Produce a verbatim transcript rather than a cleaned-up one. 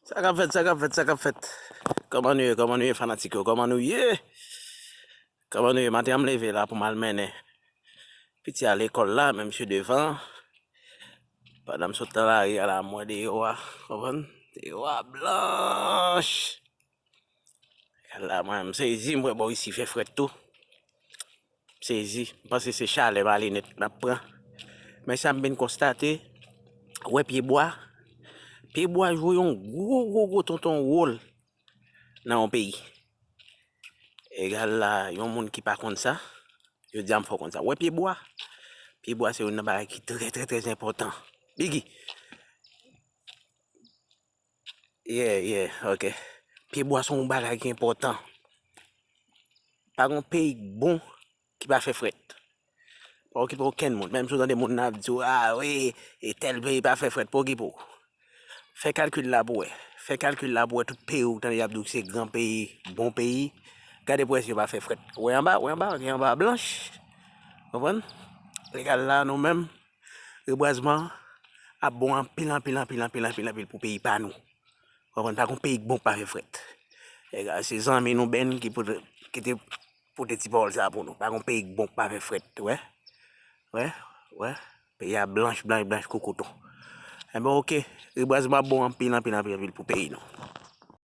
Sa k ap fèt, sa k ap fèt, sa k ap fèt? Kòman nou ye, kòman nou ye, fanatik yo, kòman nou ye? Kòman nou ye? Maten an, m leve la pou m al mennen piti a lekòl la, men misye devan. Pandan m sot nan lari a la, m wè deyò a, konprann? Deyò a blanch. Gad la, mwen, m sezi, m wè bò isi fè frèt tou. M sezi, m panse se chalè malinèt m ap pran. Men sa m vin konstate, wè pyebwa, pyebwa jwe yon gwo, gwo, gwo tonton wòl nan yon peyi. Egal la, yon moun ki pa konn sa, jodi a m fè w konn sa. Wè pyebwa, pyebwa se youn nan bagay ki trè, trè, trè enpòtan. Biggie. Yeah, yeah, ok. Pyebwa se yon bagay ki enpòtan. Pa gen peyi k bon ki pa fè frèt. Pa okipe okenn moun. Menm si w tande moun nan ap di w, ah wi, e tèl peyi pa fè frèt, pa okipe w. Fè kalkil la pou wè. Fè kalkil la pou wè tout peyi w tande y ap di w se gran peyi, bon peyi. Gade pou wè si yo pa fè frèt. Wè anba, wè anba, gen anba blanch. Konprann? Egal la, nou menm, rebwazman ap bon anpil, anpil, anpil, anpil, anpil, anpil pou peyi pa nou. Konprann? Pa gen peyi k bon k pa fè frèt. Egal, se zanmi nou Ben ki pote, ki te pote ti pawòl sa pou nou. Pa gen peyi k bon k pa fè frèt, wè. Wè, wè. Peyi a blanch, blanch, blanch kou kouton. Enben, ok. Rebwazman ap bon anpil, anpil, anpil, anpil pou peyi nou.